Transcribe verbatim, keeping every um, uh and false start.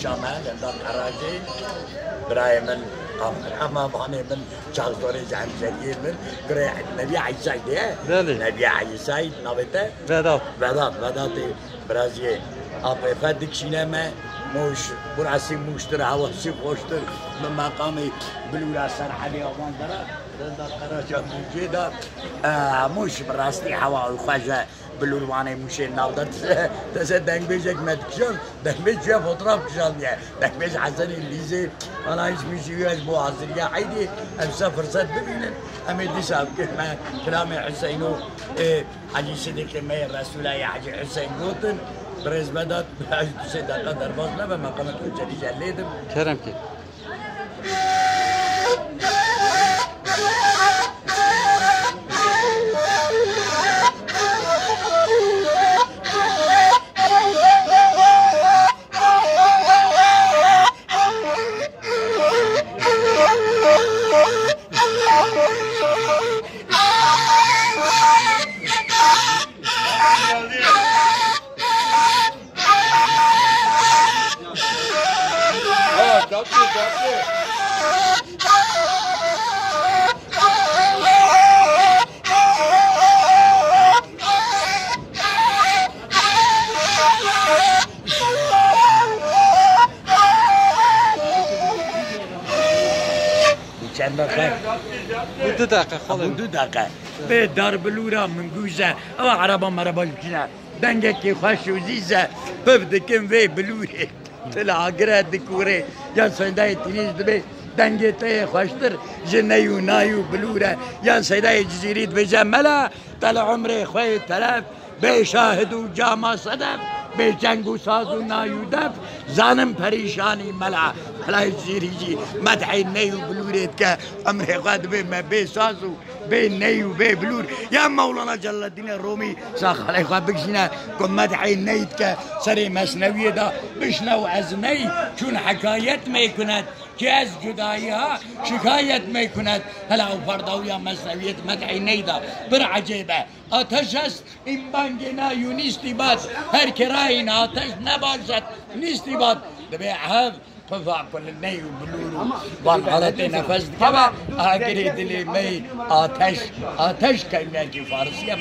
Şame, Lenda Qeracê, birayê min, Kameramanê min, çavdorê ji hemşeriyê min, kurê Nebiya Eysayî diye. Belê. Nebiya Eysayî, navê te? Vedat. Vedat, Vedatê biraziyê apê xwe dikişîne me, Mûş, burasî Mûştir, hewasî xweştir, bi meqamê Bilûra ser Elî Avan dera, Lenda Qeraca Mûcê de, e, Mûş bi rastî hewa xweş e. Bilûrvanê Mûşê navdar dise, dese dengbêjek me dikişand, dengbêj çûye fotoğraf kişandiye. Dengbêj Hesenê Lîzê, ana hiç Mûşî wî ez bo haziriya eydê, em se firset bibînin, em ê dîsa bikin me kilamê Huseyno, ê, Hecî Sidîqê me yê Resûlayê Hecî Huseyn gotin, birêz Vedat, ez du sê deqa derbas nebe, meqamê Koçerî jî lê dim. Kerem ke. Çend deqe? Bu du deqe, xalê. Bu du deqe. Bê darbilûra min gûze. Ewa ereba mereba kine. Dengekî xweş û zîze piv dikim vê bilûrê. Til agire dikûrê. Ya seydayê tînî ji dibê dengê te yê xweştir ji ney û nay û bilûr e. Ya seydayê Cizîrî dibêje mela te li umrê xwe yê telef bê şahid û cama sedef, bê çeng û saz û nay û def, zanim perîşanî mela. Melayê Cizîrî jî medhê ney û bilûrê dike, umrê xwe dibê me bê saz û bê ney û bê bilûr. Ya Mewlana Celaleddînê Romî saxalê xwe bikişîne ku medhê ney dike serê mesnewiyê de bişne û ez ney çûn hekayet mê kunet ki ez cudayî ha şikayet mê kunet. Hela ew ferdawiya mesnewiyê di medhê ney de bir ecêb e. Ateş est, în bangê nayû nîstî bat, her kerayîn ateş nebaşet, nîstî bat. Dibê ev Piva ku li ney û bilûr û van haletê nefes dikeve, agirê dilê me yê ateş, ateş kelimeyekî farisî ye.